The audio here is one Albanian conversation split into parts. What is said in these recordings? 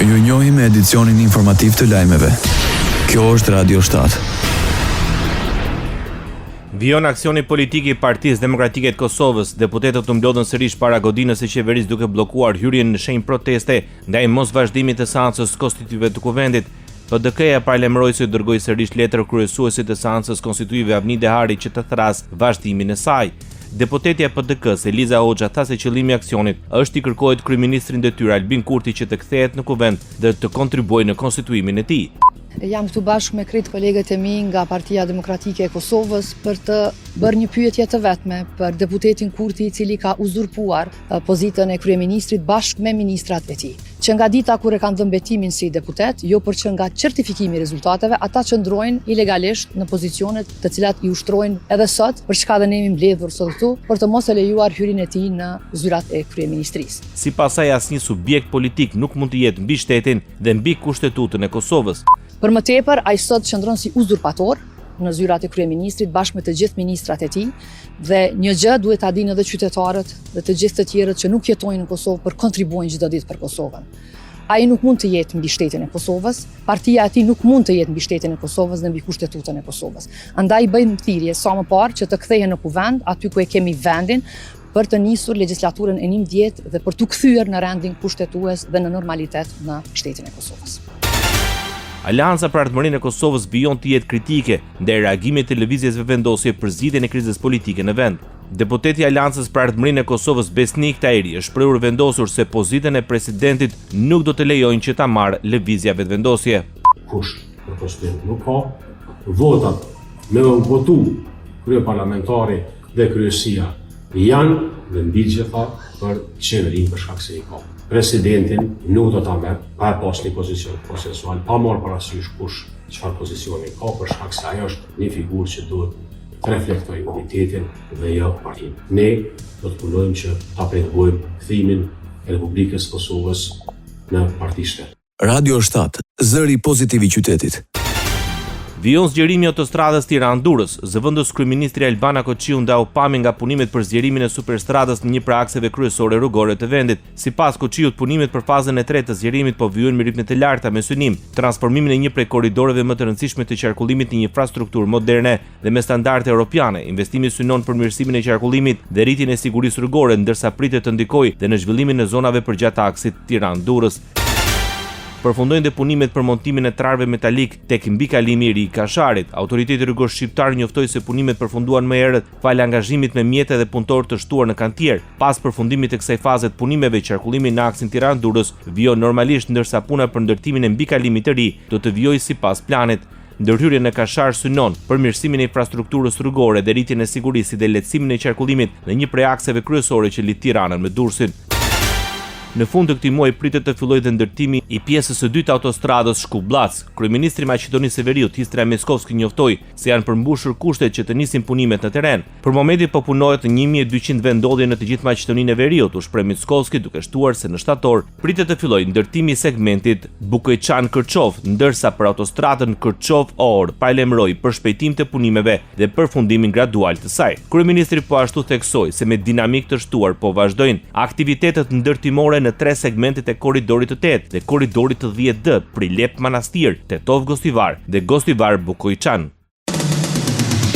Ju njohim me edicionin informativ të lajmeve. Kjo është Radio 7. Vijon aksioni politik i Partisë Demokratike të Kosovës. Deputetët u mblodhën sërish para godinës së qeverisë duke bllokuar hyrjen në shenjë proteste ndaj mosvazhdimit të seancës konstituive të Kuvendit. PDK-ja paralajmëroi se i dërgoi sërish letër kryesuesit të seancës konstituive Avni Dehari që të thërrasë vazhdimin e saj. Deputetja e PDK-së, Eliza Hoxha tha se qëllimi i aksionit është t'i kërkohet kryeministrit në detyrë Albin Kurti që të kthehet në Kuvend dhe të kontribuojë në konstituimin e tij. Jam këtu bashkë me krejt kolegët e mi nga Partia Demokratike e Kosovës për të bërë një pyetje të vetme për deputetin Kurti i cili ka uzurpuar pozitën e kryeministrit bashkë me ministrat e tij. Që nga dita kur e kanë dhënë betimin si deputet, jo por që nga certifikimi i rezultateve, ata qëndrojnë ilegalisht në pozicionet të cilat i ushtrojnë edhe sot, për çka dhe ne jemi mbledhur sot këtu, për të mos e lejuar hyrjen e tij në zyrat e kryeministrisë. Sipas saj asnjë subjekt politik nuk mund të jetë mbi shtetin dhe mbi Kushtetutën e Kosovës. Për më tepër, ai sot qëndron si uzurpator në zyrat e kryeministrit bashkë me të gjithë ministrat e tij dhe një gjë duhet ta dinë edhe qytetarët dhe të gjithë të tjerët që nuk jetojnë në Kosovë, por kontribuojnë çdo ditë për Kosovën. Ai nuk mund të jetë mbi shtetin e Kosovës, partia e tij nuk mund të jetë mbi shtetin e Kosovës dhe mbi kushtetutën e Kosovës. Andaj i bëjmë thirrje sa më parë që të kthehen në Kuvend, aty ku e kemi vendin, për të nisur legjislaturën e 11 dhe për t'u kthyer në rendin kushtetues dhe në normalitet në shtetin e Kosovës. Aleanca për Ardhmërinë e Kosovës vijon të jetë kritike ndaj reagimit të Lëvizjes Vetëvendosje për zgjidhjen e krizës politike në vend. Deputeti i Aleancës për Ardhmërinë e Kosovës Besnik Tahiri është shprehur i vendosur se pozitën e presidentit nuk do të lejojnë që ta marrë Lëvizja Vetëvendosje. Kusht për konstituim nuk ka, votat me u votu kryeparlamentari dhe kryesia janë dhe mbi gjitha për qeverinë për shkak se i ka. Presidentin nuk do ta merr pa e pas një pozicion konsensual, pa marrë parasysh kush çfarë pozicioni ka për shkak se ajo është një figurë që duhet të reflektojë unitetin dhe jo partinë. Ne do të punojmë që ta pengojmë kthimin e Republikës së Kosovës në parti shtet. Radio 7, zëri pozitiv i qytetit. Vijon zgjerimi i autostradës Tiranë-Durrës. Zëvendës kryeministri Albana Koçiu ndau pamje nga punimet për zgjerimin e superstradës në një prej akseve kryesore rrugore të vendit. Sipas Koçiut, punimet për fazën e tretë të zgjerimit po vijojnë me ritme të larta me synim transformimin e një prej korridoreve më të rëndësishme të qarkullimit në një infrastrukturë moderne dhe me standarde europiane. Investimi synon përmirësimin e qarkullimit dhe rritjen e sigurisë rrugore, ndërsa pritet të ndikojë dhe në zhvillimin e zonave përgjatë aksit Tiranë-Durrës. Përfundojnë dhe punimet për montimin e trarëve metalikë tek mbikalimi i ri i Kasharit. Autoriteti Rrugor Shqiptar njoftoi se punimet përfunduan më herët falë angazhimit me mjete dhe punëtorë të shtuar në kantier. Pas përfundimit të kësaj faze të punimeve, qarkullimi në aksin Tiranë-Durrës vijon normalisht, ndërsa puna për ndërtimin e mbikalimit të ri do të vijojë sipas planit. Ndërhyrja në Kashar synon përmirësimin e infrastrukturës rrugore dhe rritjen e sigurisë si dhe lehtësimin e qarkullimit në një prej akseve kryesore që lidh Tiranën me Durrësin. Në fund të këtij muaji pritet të fillojë dhe ndërtimi i pjesës së dytë të autostradës Shkup-Bllacë. Kryeministri i Maqedonisë së Veriut, Hristijan Mickoski njoftoi se janë përmbushur kushtet që të nisin punimet në terren. Për momentin po punohet në 1200 vendndodhje në të gjithë Maqedoninë e Veriut, u shpreh Mickoski duke shtuar se në shtator pritet të fillojë ndërtimi i segmentit Bukojçan-Kërçovë, ndërsa për autostradën Kërçovë-Ohër paralajmëroi përshpejtim të punimeve dhe përfundimin gradual të saj. Kryeministri po ashtu theksoi se me dinamikë të shtuar po vazhdojnë aktivitetet ndërtimore në tre segmentet e Korridorit të tetë dhe Korridorit të 10 D, Prilep-Manastir, Tetovë-Gostivar dhe Gostivar-Bukojçan.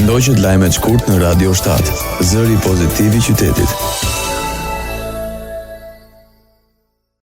Ndoqët lajmet shkurt në Radio 7, zëri pozitiv i qytetit.